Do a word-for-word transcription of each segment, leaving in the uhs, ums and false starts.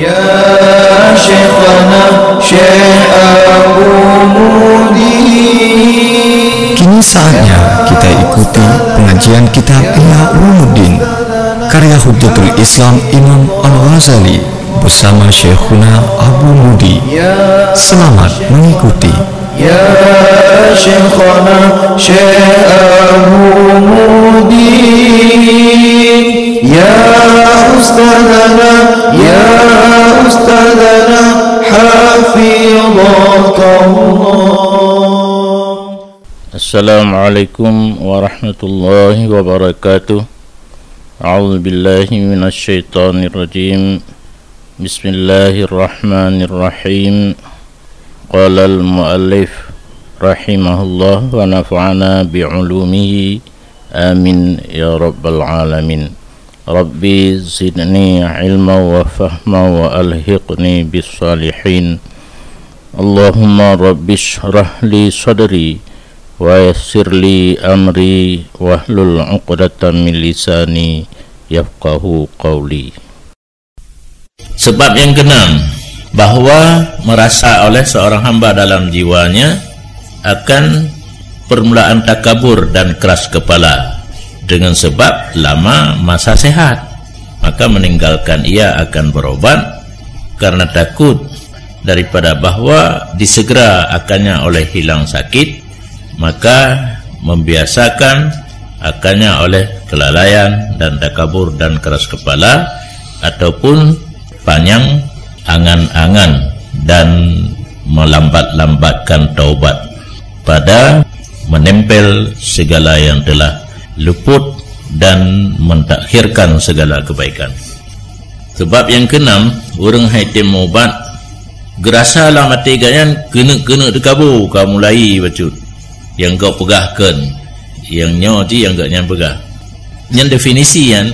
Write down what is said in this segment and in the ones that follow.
Ya Syekhana Syekh Abu Mudi. Kini saatnya kita ikuti pengajian kitab Ihya Ulumuddin karya Hujjatul Islam Imam Al-Ghazali bersama Syekhuna Abu Mudi. Selamat mengikuti. Ya Syekhana Syekh Abu Mudi, ya Ustadzana, ya Ustadzana, hafizakallah. Assalamualaikum warahmatullahi wabarakatuh. A'udzubillahi minasyaitonirrajim. Bismillahirrahmanirrahim. Qalal muallif rahimahullah wa nafa'ana bi ulumihi. Amin ya rabbal alamin. Rabbi zidni ilma wa fahma wa alhiqni bis salihin. Allahumma rabbi shrah li sadri wa yassir li amri wahlul uqdatam min lisani yafqahu qawli. Sebab yang keenam, bahwa merasa oleh seorang hamba dalam jiwanya akan permulaan takabur dan keras kepala dengan sebab lama masa sehat, maka meninggalkan ia akan berobat karena takut daripada bahwa disegera akannya oleh hilang sakit, maka membiasakan akannya oleh kelalaian dan takabur dan keras kepala, ataupun panyang angan-angan dan melambat-lambatkan taubat pada menempel segala yang telah luput dan mentakhirkan segala kebaikan. Sebab yang keenam, ureuëng hai tem ubat, geurasa lam até gobnyan keuneuk-keuneuk teukabo ka mulai bacut. Nyang gob peugah kheun, nyang nyoe jih nyang gobnyan peugah. Nyan definisi nyan.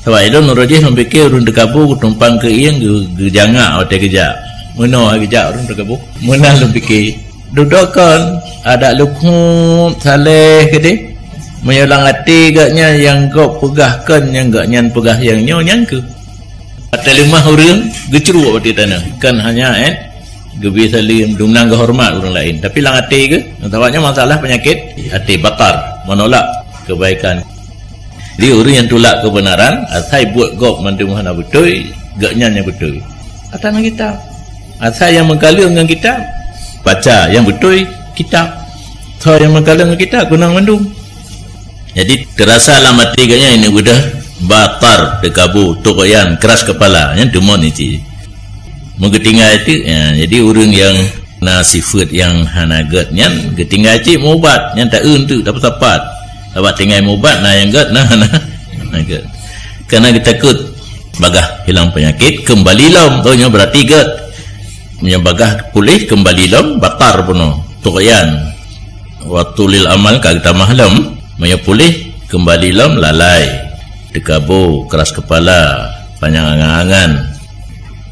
Sabab ilôn uroe jih lôn pike ureuëng teukabo geutumpang keu ieng geu-, geujangak watée geujak. Meunoe geujak ureuëng teukabo. Meunan lôn pike. Dudoe kon, adak leukhop saleh keudeh. Meunyoe lam até gobnyan nyang gob peugah kon nyang gobnyan peugah nyang nyoe nyan keuh. Watée leumah ureuëng geucrok watée tanoh, kon hanya, eh, geubri saleuem dumnan geuhoreumat ureuëng laén, tapi lam até geuh, sabab nyan masalah peunyakét até, batar, menolak kebaikan. Di ureuëng nyang tulak keubeunaran, asai buet gob mandum hana beutôi, gobnyan nyang beutôi. Ata ngon kitab. Asai nyang meukaleueng ngon kitab, baca nyang beutôi kitab. Soe nyang meukaleueng ngon kitab, keunong mandum. Jadi, teurasa lam até gobnyan ini udah batar, teukabo, tughyan, keras kepala, nyan teumon itu. Meugeutinggai itu, ya, jadi ureuëng nyang na sifat nyang hana gét nyan geutinggai cit meuubat, nyan taeu teuk tapeusapat. Sabab tinggai meuubat na nyang gét, na hana, hana gét. Karena geutakot bagah hilang penyakit, keumbali lom, oh, nyoe berarti gét. Meunyoe bagah puléh, keumbali lom, batar bunoe, tughyan. Wa tulil amal ka geutamah lom, meunyoe puléh, keumbali lom, lalai, teukabo, keras kepala, panyang angan-angan.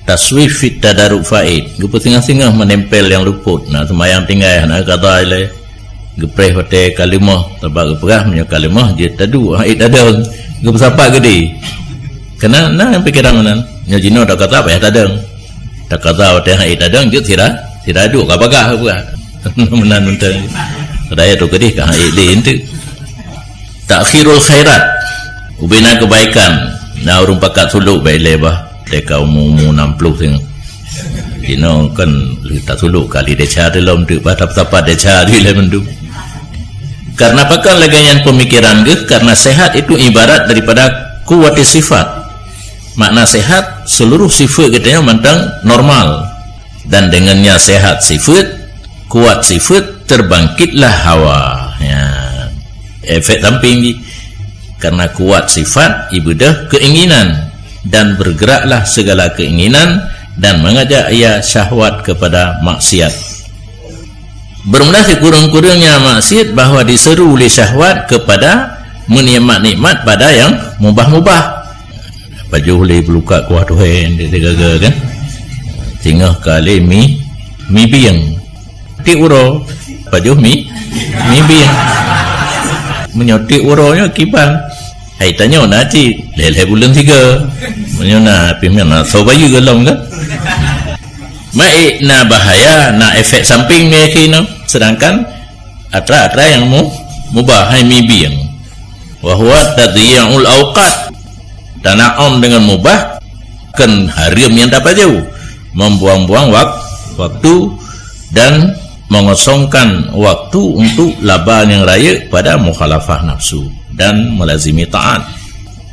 Taswif fit tadaruk faid, geupeusingoh-singoh meunempel nyang luput. Na seumayang tinggai, hana qadha ilée. Geupreh watée ka leumoh, sabab geupeugah meunyoe ka leumoh jeuet taduek, han ék tadong. Geupeusapat geudeh. Keunan na nyang pikeran meunan. Nyoe jinoe taqadha payah tadong. Taqadha watée han ék tadong jeuet sira, sira duek ka bagah geupeugah. Meunan mantong. Padahai troh keudeh ka han ék lé enteuk. Takhirul khairat. Ubena kebaikan. Na ureuëng pakat sulok bak ilée bah. Teuka umu-umu enam puluh singoh. Jinoe kan lheueh tasulok kali desya teulom teuk bah, tap-, tapat desya di ilée mandum. Karena pakon lagée nyan pemikiran geuh? Karena sehat itu ibarat daripada kuwati sifat. Makna sehat, seluruh sifat geutanyoe mantong normal. Dan dengannya sehat sifat, kuat sifat, terbangkitlah hawa. Ya. Efek samping jih. Karena kuat sifat, ibadah keinginan. Dan bergeraklah segala keinginan dan mengajak ia syahwat kepada maksiat. Bermula sikureueng-kureueng nyang maksiat bahwa diseru lé syahwat kepada menikmat-nikmat pada yang mubah-mubah. Pajoh lé beulukat kuah tuhén, dia gaga kan. Singoh kali mi, mi bieng. Tiek uroe, pajoh mi, mi bieng. Meunyoe tiek uroe nyoe kiban. Hai tanyoe na cit, lhée-lhée buleuen sigoe. Meunyoe na pih meunan, soe bayeue golom kan? Maék na bahaya, na efek samping nyan keunoe. Sedangkan atra-atra nyang mu-, mubah hai mibieng. Wa huwa tadyi'ul awqat. Tana'um dengan mubah, kan haram nyang tapajoh. Membuang-buang wak-, waktu dan mengosongkan waktu untuk laba nyang rayeuk pada mukhalafah nafsu dan melazimi taat.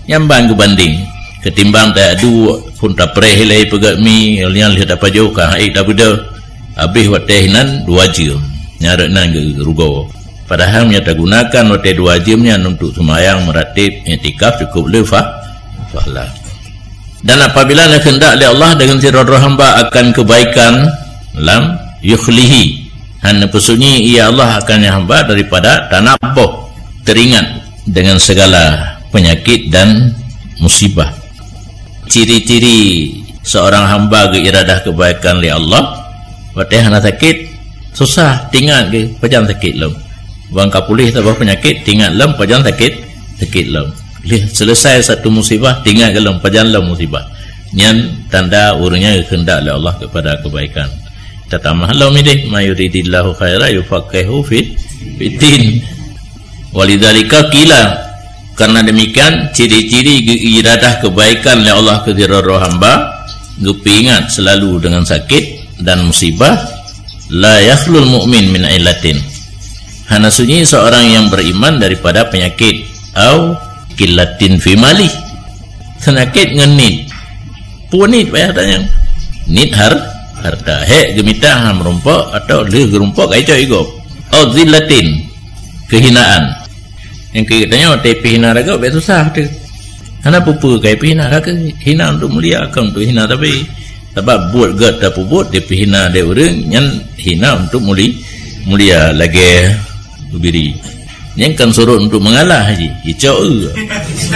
Nyan ban geubandeng, keutimbang tayue phon tapreh ilée peugét mi, nyan lheueh tapajoh ka hai tabeudôh. Habéh watée nan dua jeuem, nyan rot nan geurugoe. Padahai meunyoe tagunakan watée dua jeuem nyan untuk seumayang, meuratéb, iktikaf, cukup le fa-, pahala. Dan apabila neukeundak lé Allah dengan sidroe-droe hamba akan kebaikan, lam yukhlihi, hana neupeusuni ia Allah akan hamba daripada tanabboh, teringat dengan segala penyakit dan musibah. Ciri-ciri seorang hamba geuiradah kebaikan lé Allah, watée hana sakét, susah, teuingat geuh pajan sakét lom. Ban ka puléh saboh peunyakét, teuingat lom pajan sakét, sakét lom. Lheueh selesai satu musibah, teuingat geuh lom pajan lom musibah. Nyan tanda ureuëng nyan geukeundak lé Allah kepada kebaikan. Tatamah lom ideh, "May yuridillahu khaira yufaqqihhu fid, fid din." Walidzalika qila, karena demikian, ciri-ciri geuiradah kebaikan lé Allah keu sidroe-droe hamba, geupeuingat selalu dengan sakét dan musibah, la yakhlul mu'min min illatin. Hana sunyi seorang yang beriman daripada penyakit, au qillatin fi malih. Penyakit ngon nit. Peue nit payah tanyong? Nit har-, harta. Hék geumita han meurumpok atau lheueh geurumpok ka icok igob. Au zillatin, kehinaan. Nyang keu geutanyoe watée pihina ragoe bék susah teuh. Hana peue-peue kai pihina, ka keu hina untuk mulia, kon untuk hina tapi. Sabab buet gét tapeubuet dipihina lé ureuëng, nyan hina untuk muli-, mulia lagée geubiri. Nyan kan surot untuk mengalah ji, icok eu.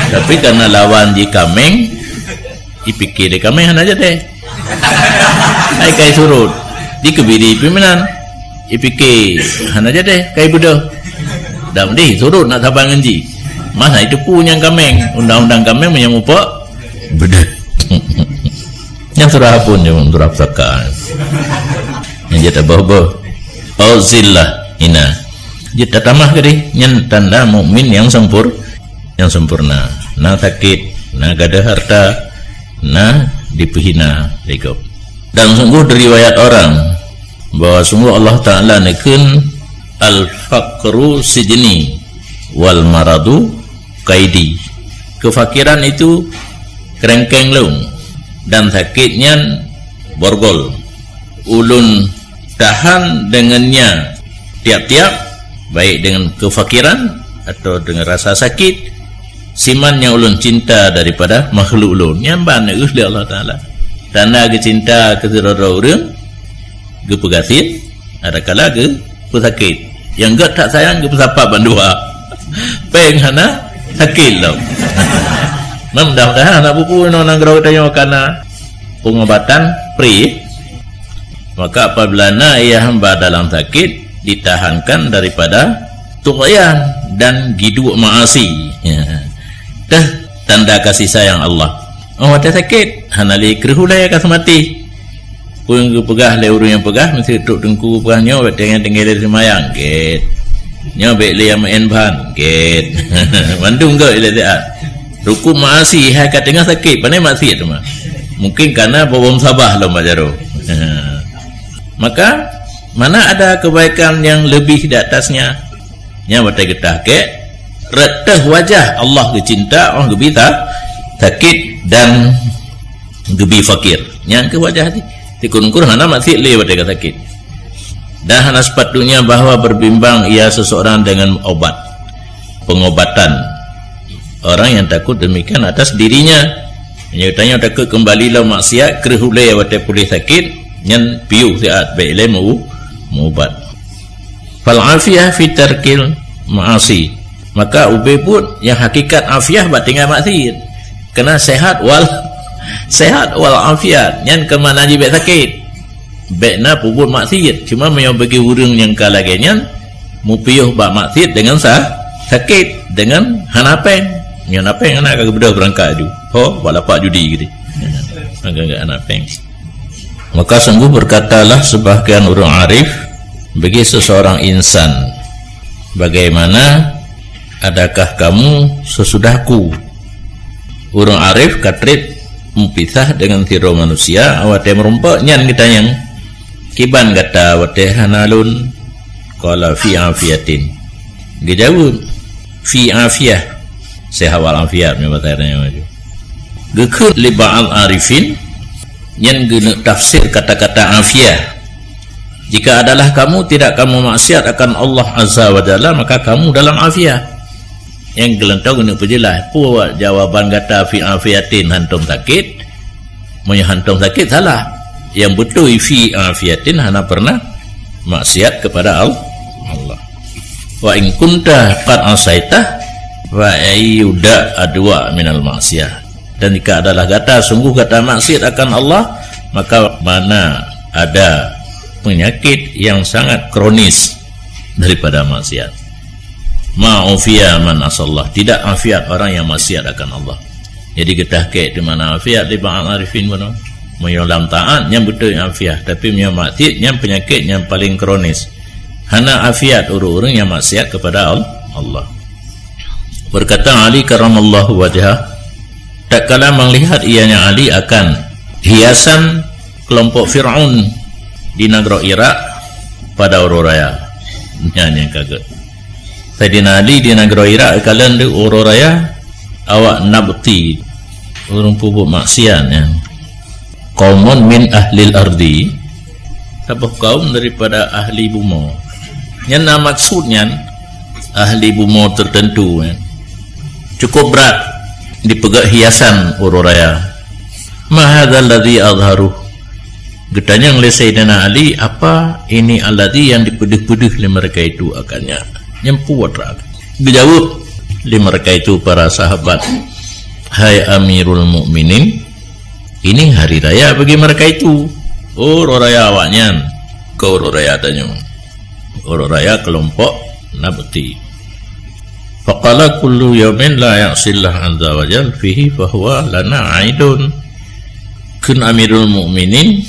Tapi karena lawan ji kaméng, ipike deh kaméng hana jadeh. Hai kai surot, dikeubiri pih meunan. Ipike hana jadeh, kai beudôh. Dan deh surot nak saban ngon ji. Masa itu pu nyang kaméng, undang-undang kaméng meunyoe mupok beudôh. Nyang surah pun nyang surah pusaka. Nyang jeuet abah-bah. Au zillah, hina. Jeuet tatamah keudeh, nyan tanda mukmin nyang sempur-, nyang sempurna. Na sakét, na gadôh harta, na dipeuhina lé gob. Dan sungguh diriwayat orang bahwa sungguh Allah Taala neukheun, "Al-faqru sijni wal maradu qaidi." Kefakiran itu kerengkeng lôn dan sakét nyan borgol. Ulôn tahan deungon nya tiap-tiap, baik dengan kefakiran atau dengan rasa sakit, siman nyang ulôn cinta daripada makhluk ulôn. Nyan ban neu'euh lé Allah Taala. Tanda geucinta keu sidroe-droe ureuëng, geupeugasien, adakala geupeusakét. Nyang gét that sayang geupeusapat bandua. Péng hana, sakét lom. Mudah-mudahan hana bubu inoe nanggroe tanyoe kana pengobatan free. Maka apabila na ia hamba dalam sakit, ditahankan daripada tughyan dan giduk maasi. Ya. Teuh tanda kasih sayang Allah. Oh, watée sakét, hana lé kreuh ulée ka seumaté. Peue geupeugah lé ureuëng nyang peugah, meusti trok teungku peugah nyoe, watée nyan tinggai lé seumayang, gét. Nyoe bék lé nyang meu'en ban, gét. Mandum gét ilée siat. Rukuk maasi hai ka teungoh sakét, pane maksiat teuma. Mungkin kana bobom sabah lom bak jaroe. Maka, mana ada kebaikan yang lebih di atasnya? Nyan watée geutah kek, rot teuh wajah Allah geucinta, oh geubi sa-, sakét dan geubi fakir. Nyan keuh wajah jih. Sikureueng-kureueng hana maksiat lé watée ka sakét. Dan hana sepatutnya bahwa berbimbang ia seseorang dengan obat, pengobatan. Orang yang takut demikian atas dirinya. Meunyoe tanyoe takot keumbali lam maksiat, kreuh ulée watée puléh sakét, nyan piôh siat bék ilée meu-, meuubat. Fal afiyah fi tarkil ma'asi. Maka ubé buet nyang hakikat afiyah bak tinggai maksiat. Keunan sehat wal, sehat wal afiat. Nyan keumakna jih bék sakét. Bék na peubuet maksiat. Cuma meunyoe bagi ureuëng nyang ka lagée nyan, mupiôh bak maksiat deungon sa-, sakét, deungon hana péng. Nyoe na péng, hana ka geubeudôh beurangkat aju. Ho, bak lapak judi gitu. Agak-agak anak peng. Maka sungguh berkatalah sebahagian ureuëng arif bagi seseorang insan, "Bagaimana, adakah kamu sesudahku?" Ureuëng arif ka trép meupisah dengan sidroe manusia, awak watée meurumpok nyan geutanyong, "Kiban gata watée hana lôn?" Qala, "Fi afiyatin." Geujaweueb, "Fi afiyah." Sehat wal afiat, nyoe bahasa Arab nyoe. Geukheun lé ba'al arifin, nyan geuneuk tafsir kata-kata afiyah. "Jika adalah kamu tidak kamu maksiat akan Allah Azza wa Jalla, maka kamu dalam afiyah." Nyang geulantong geuneuk peujeulaih, peue jawaban gata fi afiyatin, hantom sakét? Meunyoe hantom sakét, salah. Nyang beutôi fi afiyatin, hana pernah maksiat kepada Al-, Allah. "Wa in kunta qad asaita, fa ayyu da adwa minal maksiyah." Dan jika adalah gata, sungguh gata maksiat akan Allah, maka mana ada penyakit yang sangat kronis daripada maksiat. "Ma ufiya man asallah." Tidak afiat orang yang maksiat akan Allah. Jadi, geutahkek di mana afiat di ba'al arifin bunoe. Meunyoe lam taat, nyan beutôi afiat. Tapi meunyoe maksiat, nyan penyakit yang paling kronis. Hana afiat ureuëng-ureuëng yang maksiat kepada Al-, Allah. Berkata Ali karamallahu wajhah, tatkala melihat ianya Ali akan hiasan kelompok Fir'aun di nanggroe Irak pada uroe raya. Nyan nyang ka gét. Saidina Ali di nanggroe Irak kalon di uroe raya, awak Nabti, ureuëng peubuet maksiat nyan. Qaumun min ahlil ardi, saboh kaum daripada ahli bumoe. Nyan na maksud nyan, ahli bumoe tertentu, nyan. Cukup brat dipeugét hiasan uroe raya. "Ma hadzal ladzi azharuh?" Geutanyong lé Saidina Ali, "Apa ini alladzi yang dipeudeuh-peudeuh lé mereka itu akannya?" Nyang puwoe raya. Geujaweueb lé mereka itu para sahabat, "Hai Amirul Mukminin, ini hari raya bagi mereka itu." Oh, uroe raya awaknyan, kon uroe raya tanyoe. Uroe raya kelompok Nabti. Faqala, "Kullu yaumin la ya'sillah azza wa jal fihi fahuwa lana aidun." Kheun Amirul Mukminin,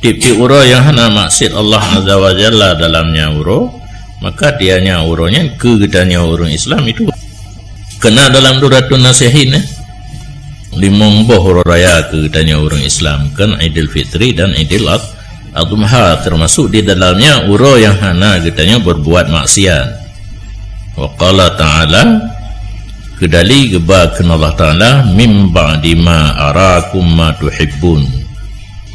"Tieb-tieb uroe nyang hana maksiat Allah Azza wa Jalla dalam nyan uroe, maka di nyan uroe nyan keu geutanyoe ureuëng Islam itu." Keunan dalam Durratun Nasihin, eh, limong boh uroe raya keu geutanyoe ureuëng Islam, kan Idul Fitri dan Idul Ad-, Adha, termasuk di dalamnya uroe nyang hana geutanyoe berbuat maksiat. Wa qala ta'ala, keudali geuba kheun Allah Ta'ala, "Mim ba'di ma arakum ma tuhibbun."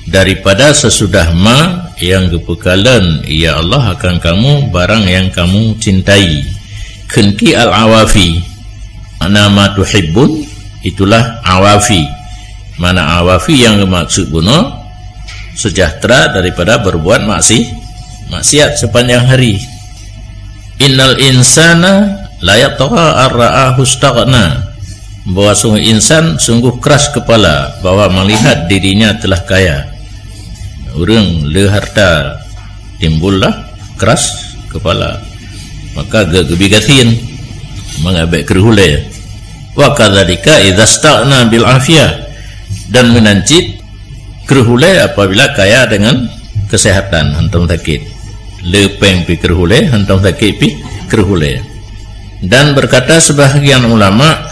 Daripada sesudah ma nyang geupeukalon, ya Allah, akan kamu barang nyang kamu cintai. Kheun ki al-awafi. Makna ma tuhibbun, itulah awafi. Makna awafi nyang geumaksud bunoe, sejahtera daripada berbuat maksi-, maksiat sepanjang hari. "Innal insana layatgha an ra'ahu istaghna." Bahwa sungguh insan sungguh keras kepala bahwa melihat dirinya telah kaya. Ureuëng le harta timbullah keras kepala. Maka ge-, geubi gasien, mangat bék kreueh ulée. "Wa kadzalika idza staghna bil afiyah." Dan meunan cit kreueh ulée apabila kaya dengan kesehatan, hantom sakét. Le péng pi kreueh ulée, hantom sakét pi kreueh ulée. Dan berkata sebahagian ulama,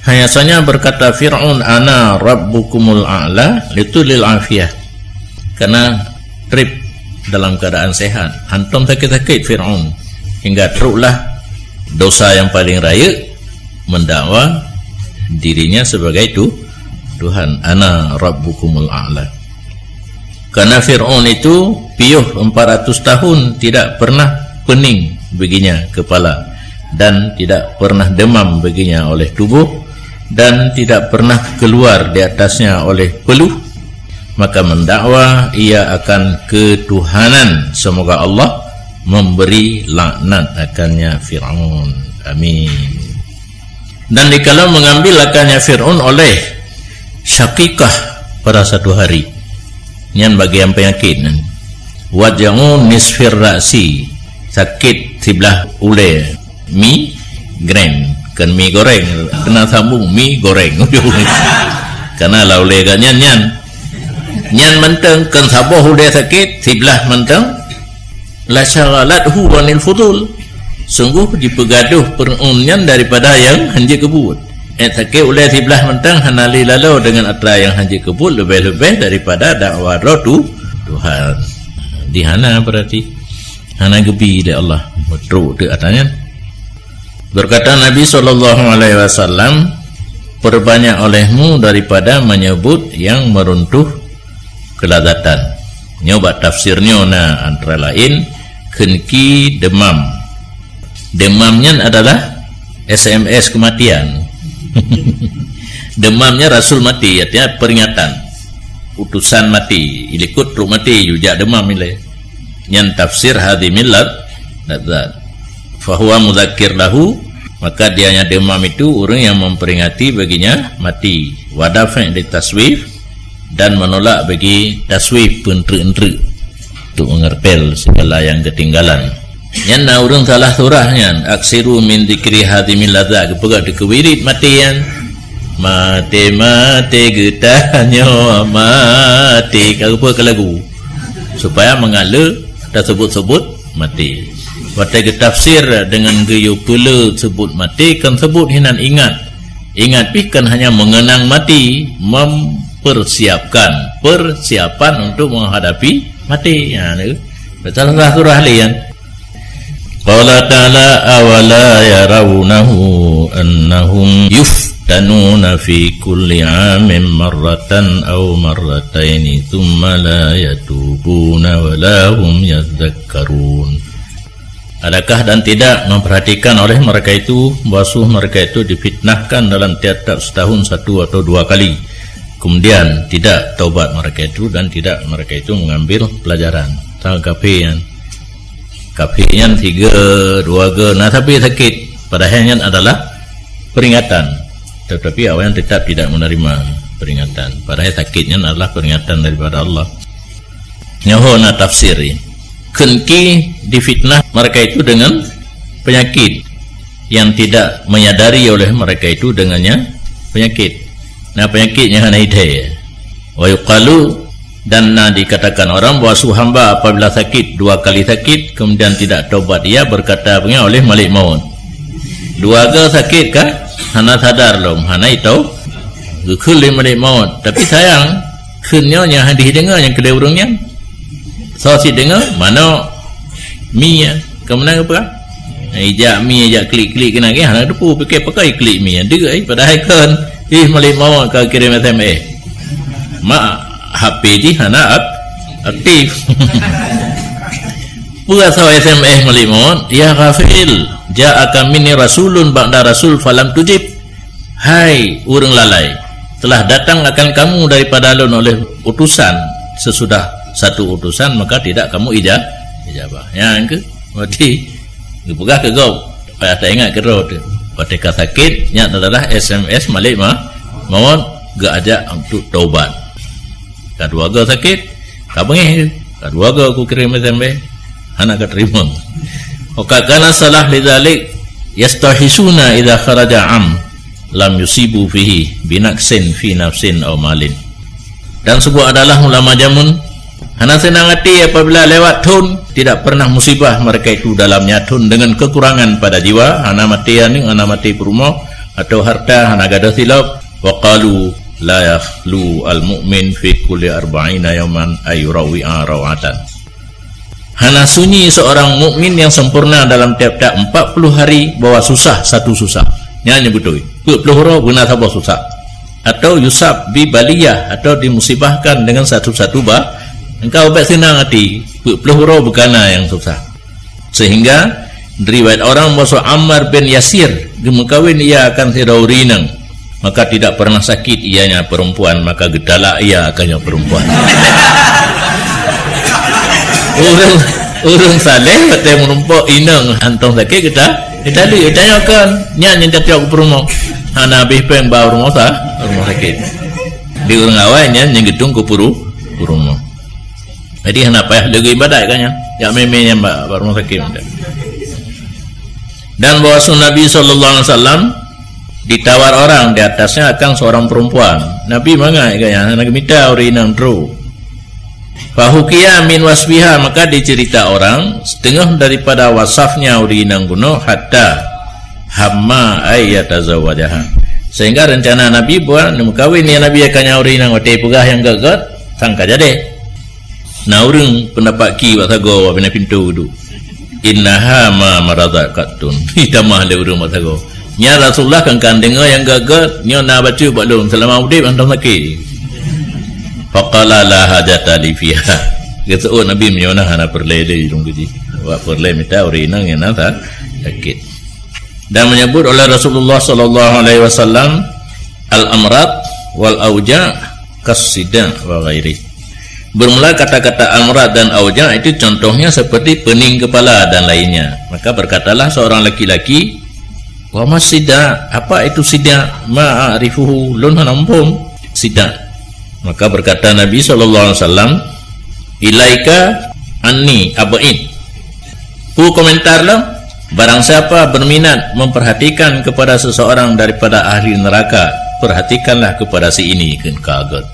hanya saja berkata Fir'aun, "Ana rabbukumul a'la," itu lil afiyah. Karena trép dalam keadaan sehat, hantom sakét-sakét Fir'aun, hingga troklah dosa yang paling rayeuk, mendakwa dirinya sebagai tu-, Tuhan, "Ana rabbukumul a'la." Karena Fir'aun itu piôh empat ratus tahun tidak pernah pening baginya kepala, dan tidak pernah demam baginya oleh tubuh, dan tidak pernah keluar di atasnya oleh peluh, maka mendakwa ia akan ketuhanan. Semoga Allah memberi laknat akannya Fir'aun. Amin. Dan dikala mengambil akannya Fir'aun oleh syakikah pada satu hari, nyan bagian penyakit, waja'u nisfir ra'si, sakit sebelah ulée, migrain. Kan mi goreng, kena sambung mi goreng. Karena lau lé gak nyan, nyan. Nyan mantong kan saboh ulèe sakét, siblah mantong. La syaghalathu anil fudul. Sungguh jipeugadôh peureun nyan daripada nyang hanjeuet keubuet. Eh, sakét ulèe siblah mantong hana lé laloe deungon atra nyang hanjeuet keubuet, leubeh-leubeh daripada dakwa droe tu Tuhan. Di hana berarti hana geubi lé Allah. Meutrok teuk atra nyan. Berkata Nabi sallallahu alaihi wasallam, "Perbanyak olehmu daripada menyebut yang meruntuh kelazatan." Nyoe bak tafsir nyoe na antara lain, kheun ki demam. Demam nyan adalah S M S kematian. Demam nyan rasul mati, artinya peringatan. Utusan mati, ilikot trok mati, yue jak demam ilèe. Nyan tafsir hadhimil lad-, ladzat. Fahuwa mudzakir lahu, maka dianya demam itu ureuëng yang memperingati baginya mati. Wa daf'i li taswif, dan menolak bagi taswif, peunteuk-enteuk, untuk mengertel segala yang ketinggalan. Nyan na ureuëng salah surah nyan, aksiru min dzikri hadhimil ladzat, geupeugah dikeuwirit mati nyan. Mati, mati, geutanyoe mati, ka geupeugah lagu. Supaya mengala tasebut-sebut mati. Watèe geutafsir deungon geuyue peule sebut mati, kon sebut hinan ingat. Ingat pih kon hanya mengenang mati, mempersiapkan, persiapan untuk menghadapi mati. Ha, tu. Betul lah surah lain. Qala ta'ala, "Awala yarawnahu annahum yuftanuna fi kulli 'amin marratan aw marrataini tsumma la yatubuna wa la hum yadzakkarun." Adakah dan tidak memperhatikan oleh mereka itu bahwa sungguh mereka itu difitnahkan dalam tiap-tiap setahun satu atau dua kali, kemudian tidak taubat mereka itu dan tidak mereka itu mengambil pelajaran? Sang kafé nyan. Kafé nyan tiga, dua ga, na sabe sakét. Padahai nyan adalah peringatan. Tetapi awaknyan tetap tidak menerima peringatan. Padahai sakét nyan adalah peringatan daripada Allah. Nyoe na tafsir. Kheun ki difitnah mereka itu dengan penyakit yang tidak menyadari oleh mereka itu dengannya penyakit. Nah, penyakit nyan hana idéh. Wa yuqalu, dan na dikatakan orang bahwa su hamba apabila sakit, dua kali sakit, kemudian tidak taubat, ia berkata begini oleh Malik Maut. Dua ga sakit kah? Hana sadar lom, hana itau. Geukheun lé Malik Maut. Tapi sayang, kheun nyoe nyang hadih deungoe nyang keudeh ureuëng nyan. Soe cit deungoe, manok, mi, ya. Keu meunan apa? Ijak mi, ijak klik-klik keunan, hana teupeu, pikir pakai klik mi, ya. Deuk, eh, padahai kon. Ih, Malik Maut ka kirém S M S. Mak, H P jih hana ak-, aktif. Peue soe S M S Malik Maut? "Ya ghafil, ja'aka minni rasulun ba'da rasul falam tujib." Hai ureuëng lalai, telah datang akan kamu daripada lôn oleh utusan, sesudah satu utusan, maka tidak kamu ija-, ijabah. Nyang keu, berarti geupeugah keu gob, payah taingat keudroe teuh. Watèe ka sakét, nyan adalah S M S Malik Ma-, Maut geuajak untuk taubat. Ka dua ga sakét, ka beungéh, ka dua ga kukirém S M S, hana ka teurimong. Wa qad kana salaf lidzalik yastahisuna idza kharaja am lam yusibu fihi binaqsin fi nafsin aw malin. Dan seubuah adalah ulama jameun hana seunang até apabila lewat thon tidak pernah musibah mereka itu dalamnya thon dengan kekurangan pada jiwa, hana maté aneuk, hana maté peurumoh, atau harta, hana gadôh silop. Wa qalu la yakhlu al-mu'min fi kulli arba'ina yauman ay yurawi'a rawatan. Hana sunyi seorang mukmin yang sempurna dalam tiap-tiap empat puluh hari bahwa susah satu susah. Nyan nyang beutôi. Peuet ploh uroe beuna saboh susah. Atau yusab bi baliyah, atau dimusibahkan dengan satu-satu ba-, engkau bèk seunang até. Peuet ploh uroe beukana nyang susah. Sehingga riwayat orang bahwa Ammar bin Yasir geumeukawen ia akan sidroe ureuëng inong, maka tidak pernah sakit ianya perempuan, maka geutalak ia akan nyang perempuan. Ureuëng, ureuëng saleh watèe meurumpok inong hantom sakét geuta-, geutalak, geutanyoe kon, nyan nyang cocok keu peurumoh. Hana habéh péng ba rumoh sa-, rumoh sakét. Di ureuëng awai nyan nyang geutung keu puru-, peurumoh. Jadi hana payah lagèe ibadat kan nyan. Jak mè-mè nyan bak, bak rumoh sakét. Dan bahwa Nabi sallallahu alaihi wasallam Ditawar orang di atasnya akan seorang perempuan. Nabi mangat geuh nyan, hana geumita ureuëng inong trok. Fahukiya min wasfiha, maka dicerita orang setengah daripada wasafnya ureuëng inong bunoe, hatta hamma ay yatazawajaha. Sehingga rencana Nabi buat meukawen, ya Nabi akan nyan ureuëng inong, watée peugah nyang gét-gét, sangka jadi. Na ureuëng pendapat ki bak sagoe bak pintoe geuduek. Innaha ma maradat qattun. Itamah lé ureuëng bak sagoe. Nya Rasulullah kan, kan deungoe nyang gét-gét, nyoe na bacut bak lôn, seulama udeb hantom sakét. Faqala la hajata li fiha. Geuseuôt Nabi, meunyoe na hana peureulée lé lôn keu jih. Bak peureulée mita ureuëng inong nyang na sa-, sakét. Dan menyebut oleh Rasulullah sallallahu alaihi wasallam al-amrad wal auja' kasida wa ghairi. Bermula kata-kata amrad dan auja' itu contohnya seperti pening kepala dan lainnya. Maka berkatalah seorang laki-laki, "Wa masida, apa itu sida? Ma a'rifuhu, lôn hana muphom sida." Maka berkata Nabi sallallahu alaihi wasallam, "Ilaika anni ab'id." Peue komentar lom, barang siapa berminat memperhatikan kepada seseorang daripada ahli neraka, perhatikanlah kepada si ini, kheun ka gét.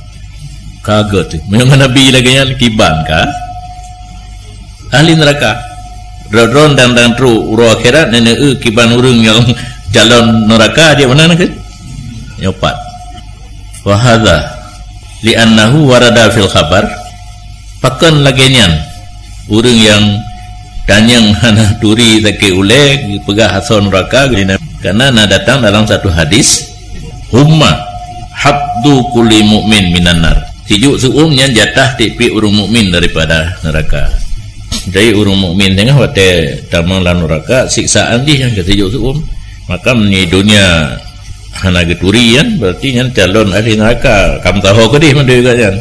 Ka gét. Memang Nabi lagée nyan kiban ka ahli neraka. Droe-droe dan, dan trok uroe akhirat, nenek eu kiban ureuëng nyang calon neraka dia mana nak? Nyopat. Wahada li'annahu warada fil khabar. Pakon lagée nyan, ureuëng nyang tanyong hana turi sakét ulée, geupeugah asoe nuraka geuh, karena na datang dalam satu hadis, "Humma habdu kulli mu'min minan nar." Sijuek seu-uem nyan jatah tiep-tiep ureuëng mukmin daripada neraka. Jadi ureuëng mukmin teungoh watée tamong lam nuraka, siksaan jih nyang keu sijuek seu-uem. Maka meunyoe dunia hana geuturi nyan, berarti nyan calon ahli neraka. Ka meusaho keudeh mandum gata nyan.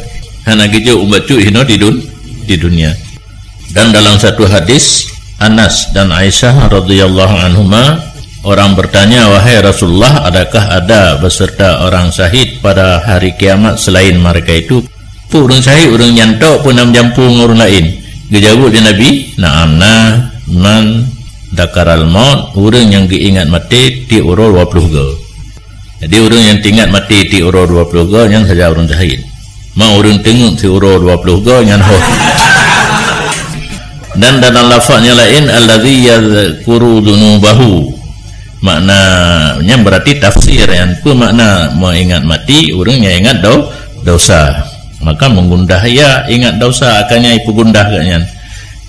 Hana geujok ubat cut hinoe di dun-, di dunia. Dan dalam satu hadis, Anas dan Aisyah radhiyallahu anhuma, orang bertanya, "Wahai Rasulullah, adakah ada beserta orang syahid pada hari kiamat selain mereka itu?" Peue ureuëng syahid, ureuëng nyan tok peue na meujampu ngon ureuëng laén? Geujaweueb lé Nabi, "Na'am, na, man dzakaral maut, ureuëng nyang geuingat maté tiep uroe dua ploh goe." Jadi ureuëng nyang teuingat maté tiep uroe dua ploh goe nyan saja ureuëng syahid. Ma ureuëng teungeut siuroe dua ploh goe nyan ho. Dan dalam lafaz nyang laén, "Allazi yadzkuru dzunubahu." Makna nyan berarti tafsir nyan. Peue makna meuingat maté? Ureuëng nyang ingat do-, dosa. Maka meugundah ia ingat dosa, akhirnya ipeugundah geuh nyan.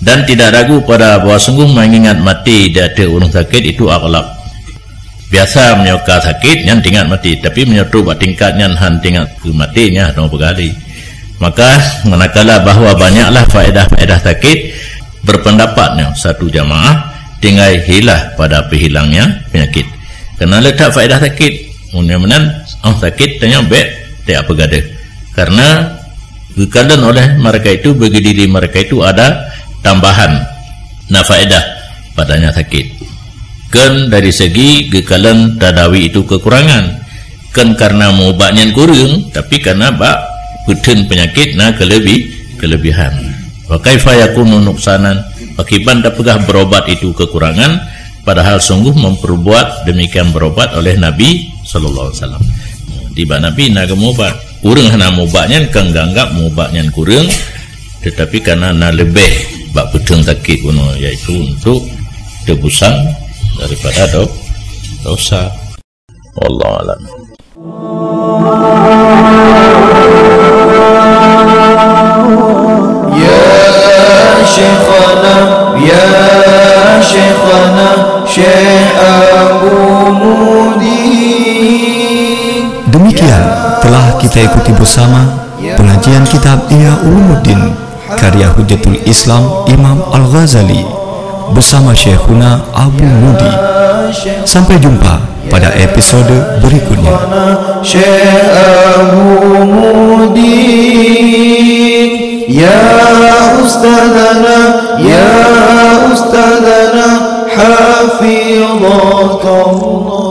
Dan tidak ragu pada bahwa sungguh mengingat maté di ateueh ureuëng sakét itu aghlab. Biasa meunyoe ka sakét nyan teuingat maté, tapi meunyoe trok bak tingkat nyan han teuingat keu maté, nyan hana peugah lé. Maka manakala bahwa banyaklah faedah-faedah sakét, berpendapat nyoe satu jamaah tinggai hilah pada peuhilangnya penyakit. Karena letak faedah sakét, meunyoe meunan, oh sakét tanyoe bék tak peugadeuh. Karena geukalon oleh mereka itu, bagi diri mereka itu ada tambahan, na faedah padanya sakét. Kon dari segi geukalon tadawi itu kekurangan, kon karena meuubat nyan kureueng, tapi karena bak peutheun peunyakét na keuleubih-, keuleubiehan. Wa kaifa yakunu nuqsanan, pakiban tapeugah berobat itu kekurangan, padahal sungguh memperbuat demikian berobat oleh Nabi sallallahu alaihi wasallam. Di bak Nabi na geumeuubat. Ureuëng hana meuubat nyan kon geuanggab meuubat nyan kureueng, tetapi karena na leubeh bak peutheun sakét bunoe, yaitu untuk tebusan daripada do-, dosa. Wallahu a'lam. Ya Syekhana, ya Syekhana, Syekh Abu Mudi. Demikian telah kita ikuti bersama pengajian kitab Ihya Ulumuddin karya Hujjatul Islam Imam Al-Ghazali bersama Syekhuna Abu Mudi. Sampai jumpa pada episode berikutnya. Syekh Abu Mudi, ya Ustadzana, ya Ustadzana, hafidhakallah.